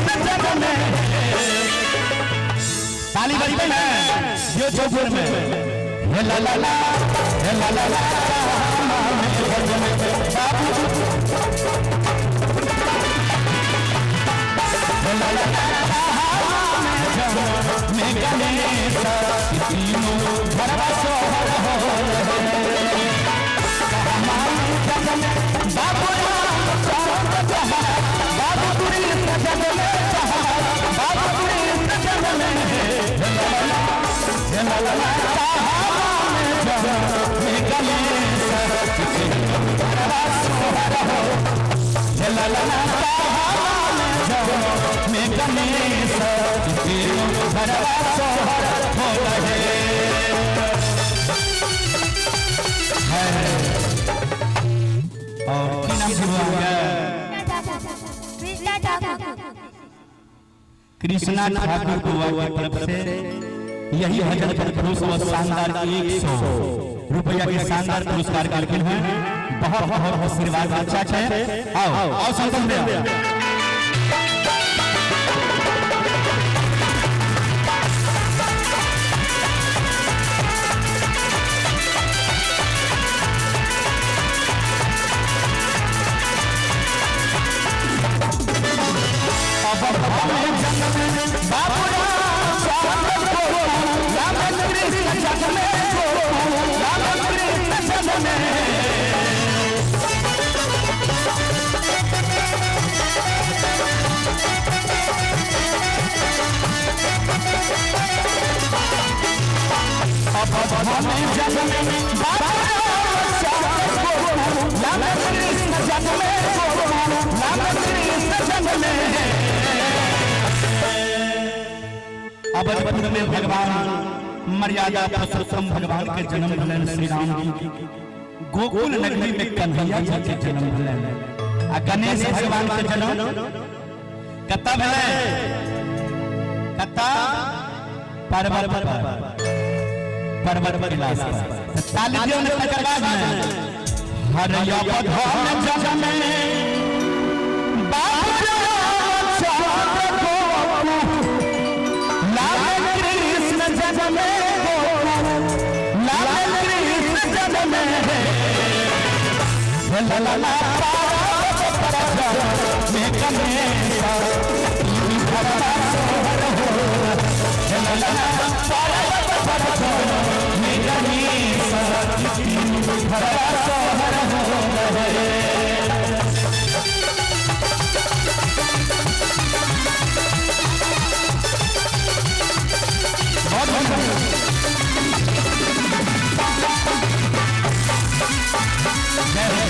कृष्ण जन्म ताली बजबै ने यो चौपुर में हे ला ला ला हे ला ला ला बाबू हे ला ला ला में गणेश तीनों घरवा सोहर हो बाबू बाबू कृष्ण जन्म बाबू कृष्ण जन्म और की नाम छै बौआ के? कृष्णा ठाकुर। कृष्णा ठाकुर बउआ के तरफ से यही भजन पर खुश व शानदार 100 रुपया के शानदार पुरस्कार कलखिन हैं। बहुत बहुत आशीर्वाद अच्छा छै। आओ आओ संतोष भैया। अवधपुर में भगवान मर्यादा पुरुषोत्तम भगवान के जन्म भेलनि श्री राम जी के। गोकुल नगरी में कन्हैया जी के जन्म भेलनि आ गणेश भगवान के जन्म कतऽ भेलै? कतऽ? पर्वत पर, पर्वत कैलाश पर। तऽ ताली दियौ ने तकर बाद ने। हर अवधन जन्मे बाबू रामचंद्र गोकुल, लाल कृष्ण जन्मे गोकुल, लाल कृष्ण जन्मे ला ला ला में गणेश सोहर हो ला ला ला में गणेश सोहर हो। बहुत बहुत जय हो।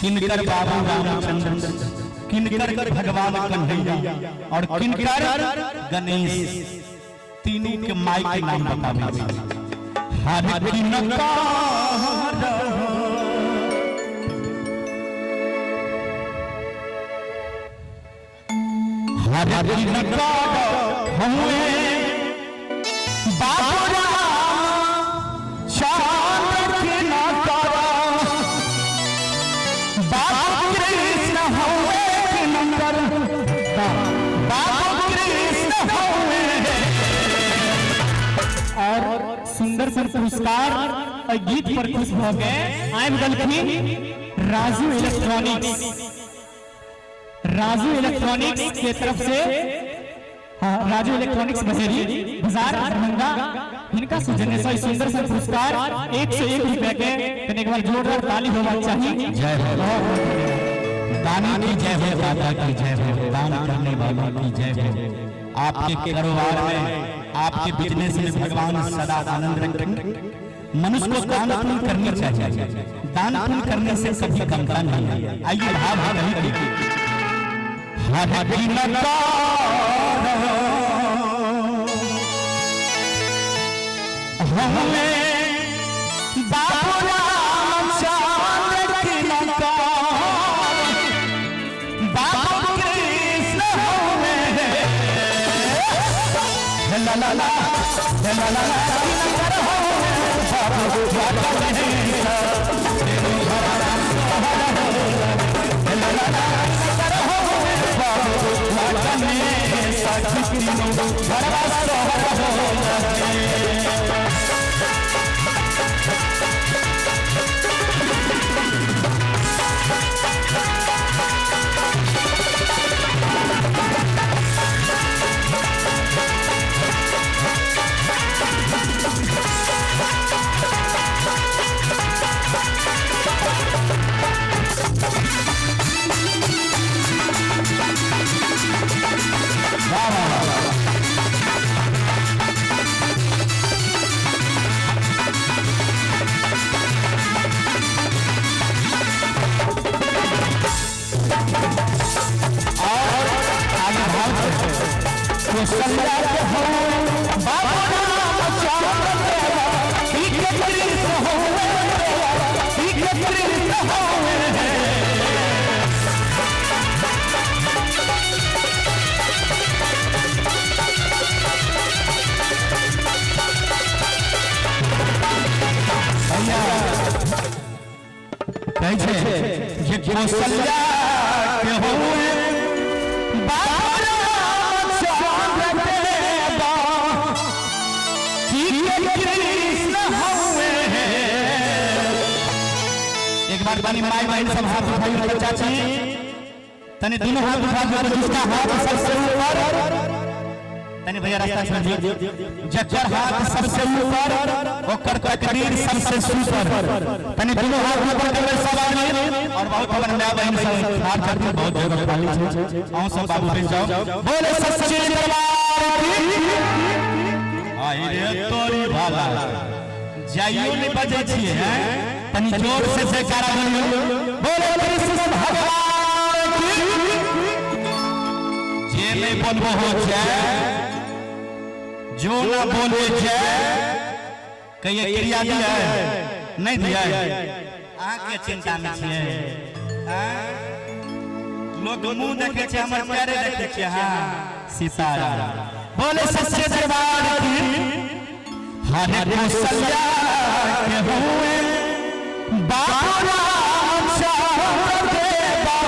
किनकर बाबू रामचंद्र, किनकर भगवान कन्हैया और किनकर गणेश, तीनों के माई के नाम बताबै छी। हर किनकर हर किनकर हुए बाबू रामचंद्र, किनकर बाबू कृष्ण हुए, किनकर बाबू कृष्ण हुए। और सुंदर सन पुरस्कार और गीत पर खुश भऽ के आबि गेलखिन राजू इलेक्ट्रॉनिक्स। राजू इलेक्ट्रॉनिक्स के तरफ से हाँ, राजू इलेक्ट्रॉनिक्स बहेरी बाजार दरभंगा, हिनका सौजन्य से सुंदर सन पुरस्कार 101 रुपया के। तनि एक बार जोरदार ताली होबाक चाही। जय हो। बहुत बहुत धन्यवाद। दानी की जय हो, दाता की जय हो, दान करने वालों की जय हो। आपके कारोबार में, आपके बिजनेस में भगवान सदा आनंद रखें। मनुष्य को दान पुण्य करनी चाहिए, दान पुण्य करने से कभी कमता नहीं है। आइए भाव है रही की हर की नकार हमें बाबू राम चांद की नकार बाबू कृष्ण हमें ला ला ला ला ला ला नकर बाबू गणेश ला ला ला नकर बाबू गणेश तीनों घरवा सोहर हो। वाह वाह वाह। और आगे भाव है कौशल्या के हो बाबा राम चांद देवा की के कृष्ण हो की के कृष्ण हो। भैया कहै छै जे कौशल्या के होए बाबा राम चांद देवा की के कृष्ण होए। एक बार तनी माई बहन सब हाथ उठाइयो तो चाची, तनी दोनों हाथ उठा दो, जिसका हाथ सबसे ऊपर, तनी भैया रास्ता छोड़ दियो, जकर हाथ सबसे ऊपर ओकर तकदीर सबसे सुपर। तनी दोनों हाथ ऊपर करबै सब आदमी। और बहुत अपन माय बहन सब हाथ करके बहुत जगह खाली छै, अहूँ सब बाबू बैठ जाओ। बोले सच्चे दरबार की। आई रे तोरी भाला जाइयो नहीं बजे छिए हैं, तनी जोर से जयकारा बोलियो, बोले कृष्ण भगवान की। जे नहीं बोलबो हो जय, जो ना बोले जय, कहिए क्रिया दिया है नहीं दिया है? अहाँ के चिंता में छियै? लोग मुंह देखे छै, हमर प्यारे देखे छियै। हाँ सीताराम। बोले सच्चे दरबार की। हर कौशल्या के हुए बाबू राम चांद देवा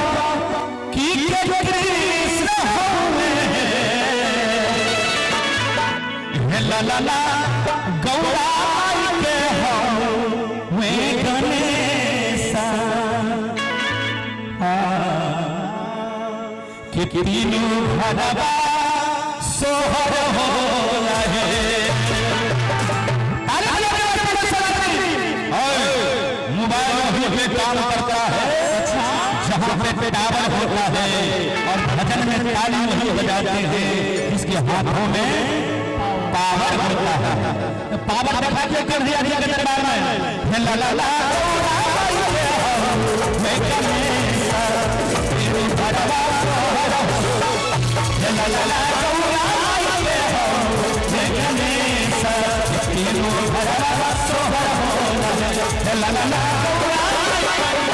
की के कृष्ण हुए हे ला ला ला गौराई के हुए गणेश कि तीनों घरवा सोहर हो रहे। और मोबाइल वहीं पे काम करता है जहाँ पे टावर होता है, और भजन में ताली वही बजाते हैं जिसके हाथों में पावर होता है। तो पावर दिखा के कर दिया दिया के दरबार में हे ला ला ला गौराई के हुए गणेश तीनों घरवा सोहर हो। हे ला ला ला गौराई के हुए गणेश तीनों घरवा सोहर हो। हे ला ला ला गौराई के गणेश।